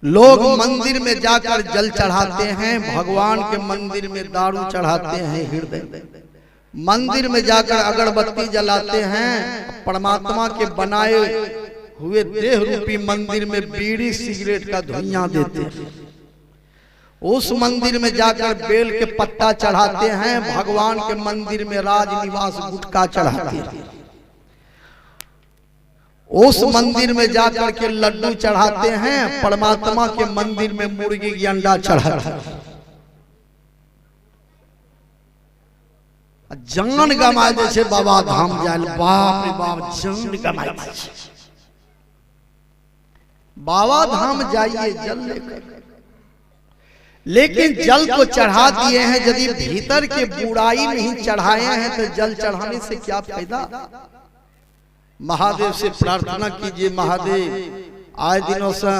लोग मंदिर में जाकर जल चढ़ाते हैं, भगवान के मंदिर में दारू चढ़ाते हैं। हृदय मंदिर में जाकर अगरबत्ती जलाते हैं, परमात्मा के बनाए हुए देह रूपी मंदिर में बीड़ी सिगरेट का धुइयां देते हैं। उस मंदिर में जाकर बेल के पत्ता चढ़ाते हैं, भगवान के मंदिर में राजनिवास गुटखा चढ़ाते हैं। उस मंदिर में जाकर के लड्डू चढ़ाते हैं, परमात्मा के मंदिर में मुर्गी की अंडा चढ़ाते हैं। जान गमा दै छै बाबा धाम जाय, बाप रे बाप जान गमा दै छै। बाबा धाम जाइए जल लेकर, लेकिन जल तो चढ़ा दिए हैं, यदि भीतर के बुराई नहीं चढ़ाए हैं तो जल चढ़ाने से क्या फायदा। महादेव से प्रार्थना कीजिए, महादेव आए दिनों से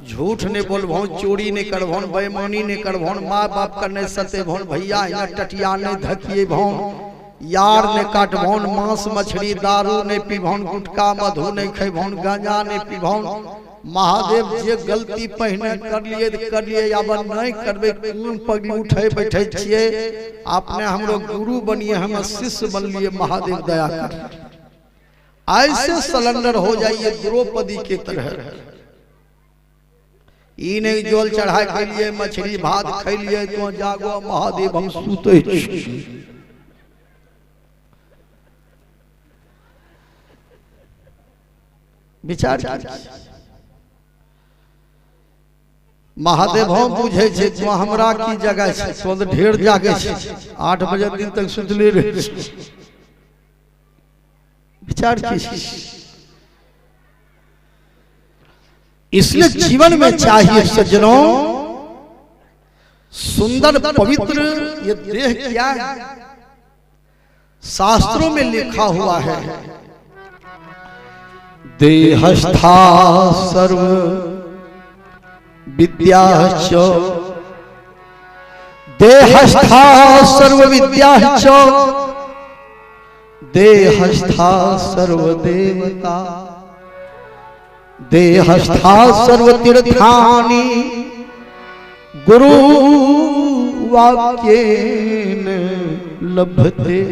झूठ नहीं बोलभौन, चोरी नहीं करभौन, बेईमानी नहीं करभौन, माँ बाप का नहीं सतेभौन, भैया यहाँ टटिया नहीं धकिए भौन, यार नहीं काटभौन, मांस मछली दारू नहीं पीभौन, गुटखा मधु नहीं खेभौन, गांजा नहीं पीभौन। महादेव जे गलती पहिने कर लिए कर लिए, अब नहीं करबे, कोन पगली उठे बैठे छिए, आपने हमरो गुरु बनिए, हम शिष्य बन लिए, महादेव दया कर। ऐसे सलेंडर हो जाइए द्रौपदी के तरह। ई नहीं जल चढ़ाए के लिए मछली भात खैलिए तो जागो महादेव हम सुते छी। विचार महादेव हम बुझे छे तो हमरा की जगह छे, तो ढेर जागे छे, 8 बजे दिन तक सुतले रहे। विचार कीजिए। इसलिए जीवन में चाहिए सज्जनों सुंदर पवित्र ये देह क्या है, शास्त्रों में लिखा हुआ है देहस्था सर्व विद्याश्च, देहस्था सर्व विद्याश्च, देहस्था सर्वदेवता, देहस्था सर्वतीर्थानि गुरु वाक्येन लभते।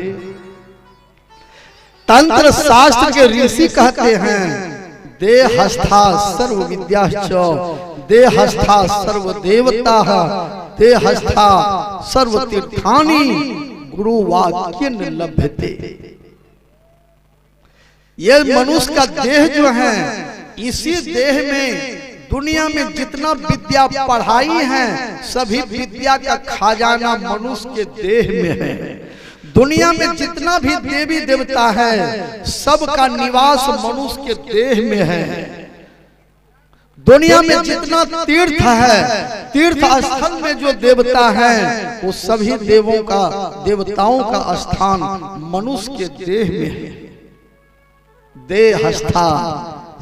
तंत्र शास्त्र के ऋषि कहते हैं देहस्था सर्व विद्याश्च, देहस्था सर्वदेवता, देहस्था सर्वतीर्थानि गुरु वाक्येन लभते। ये मनुष्य का देह जो है, इसी देह में दुनिया में जितना विद्या पढ़ाई है, सभी विद्या का खजाना मनुष्य के देह में है। दुनिया में जितना भी देवी देवता है, सबका निवास मनुष्य के देह में है। दुनिया में जितना तीर्थ है, तीर्थ स्थल में जो देवता है, वो सभी देवों का देवताओं का स्थान मनुष्य के देह में है। देहस्था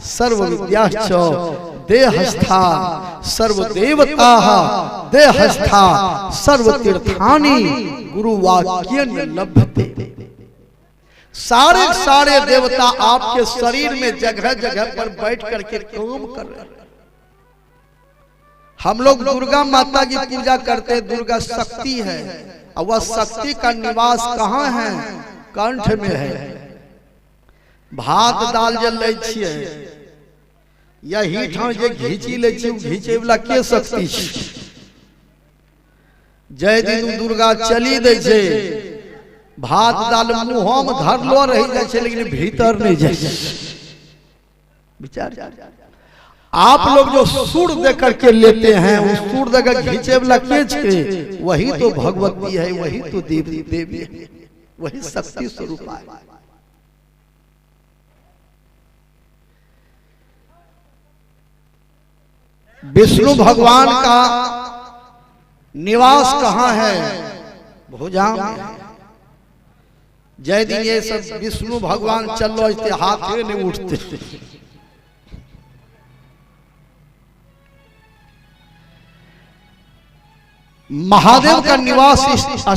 सर्व विद्याश्च, देहस्था सर्वदेवता, देहस्था सर्वतीर्थानि गुरु वाक्येन लभते। सारे सारे देवता आपके शरीर में जगह जगह पर बैठ करके काम कर रहे हैं। हम लोग दुर्गा माता की पूजा करते हैं, दुर्गा शक्ति है, और वह शक्ति का निवास कहाँ है? कंठ में है। भात दाल जे लै छियै यही ठाम जे घीची लै छियै, घीचे वाला के शक्ति छै? जय दिन दुर्गा चली दै छै, भात दाल मुँह में धरलो रहि जाइ छै, लेकिन भीतर नहीं जाइ छै। विचार आप लोग जो सुर दे करके लेते हैं, उस सुर देकर घीचे वाला के छै? वही तो भगवती है, वही तो देवी देवी है, वही शक्ति स्वरूप है। विष्णु भगवान का निवास कहाँ है? भुजा में। जय दिन ये सब विष्णु भगवान चलो हाथे नहीं उठते। महादेव का निवास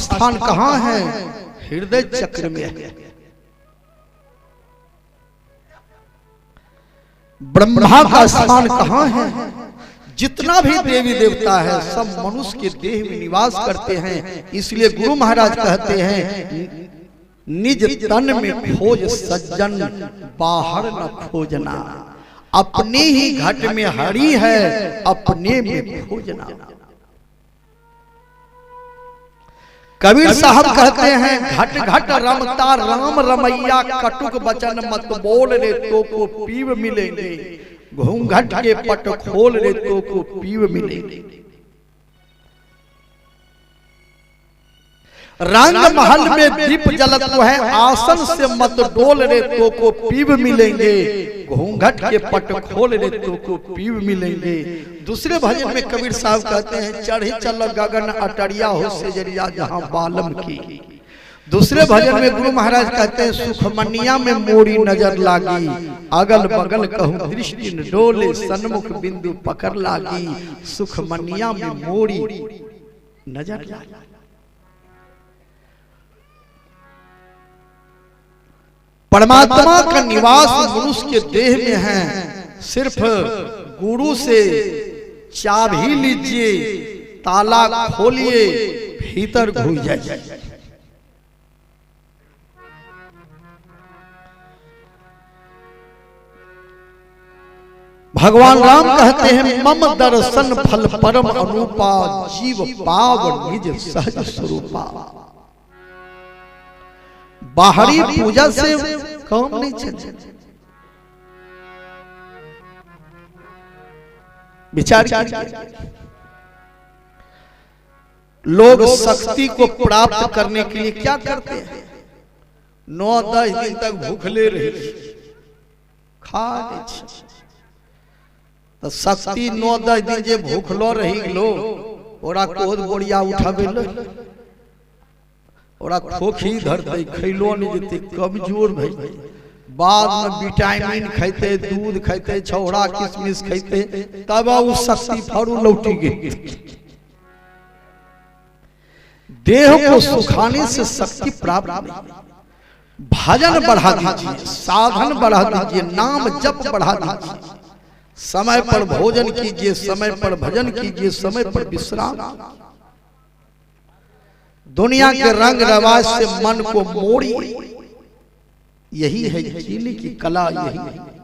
स्थान कहाँ है? हृदय चक्र में है। ब्रह्मा का स्थान कहाँ है? जितना भी देवी देवता है सब मनुष्य के देह में निवास करते हैं। इसलिए गुरु महाराज कहते हैं, निज तन में खोज सज्जन बाहर न खोजना, अपने ही घट में हरि है अपने में खोजना। कबीर साहब कहते हैं, घट घट रमता राम रमैया, कटुक वचन मत बोल रे तो को पीव मिलेंगे, घूंघट के पट खोल रे तो को पीव मिलेंगे। रंग महल में दीप जलत है, आसन से मत डोल रे तो को पीव मिलेंगे, घूंघट के पट खोल रे तो को पीव मिलेंगे। दूसरे भजन में कबीर साहब कहते हैं, चढ़ी चल गगन अटरिया हो सेजरिया जहां बालम की। दूसरे भजन में गुरु महाराज कहते हैं, सुखमनिया में मोरी नजर लागी, अगल बगल कहूं दृष्टि न डोले, सन्मुख बिंदु पकड़ लागी, सुखमनिया में मोरी नजर लागी। परमात्मा का निवास मनुष्य के देह में है। सिर्फ गुरु से चाबी लीजिए, ताला खोलिए, भीतर घुस जाइए। भगवान राम कहते हैं, मम दर्शन फल परम अनुपा, जीव पाव निज सहज स्वरूपा। बाहरी पूजा से काम नहीं चले। विचार कीजिए, लोग शक्ति को प्राप्त करने के लिए क्या करते हैं? 9-10 दिन तक भूखले रहे, खा नहीं। तो शक्ति 9-10 दिन जे भूखलो रही लो, ओरा कोद बोरिया उठावे लो, ओरा खोखी धरते, खैलो नहीं जेते, कमजोर भई। बाद में विटामिन खाते, दूध खाते, छौड़ा किशमिश खाते, तब वो शक्ति फरू लौटी गई। देह को सुखाने से शक्ति प्राप्त नहीं। भजन बढ़ा दीजिए, साधन बढ़ा दीजिए, नाम जप बढ़ा दीजिए, समय पर भोजन कीजिए, समय पर भजन कीजिए, समय पर विश्राम। दुनिया के रंग रवाज से मन को मोड़िए, यही है जीने की कला, यही है।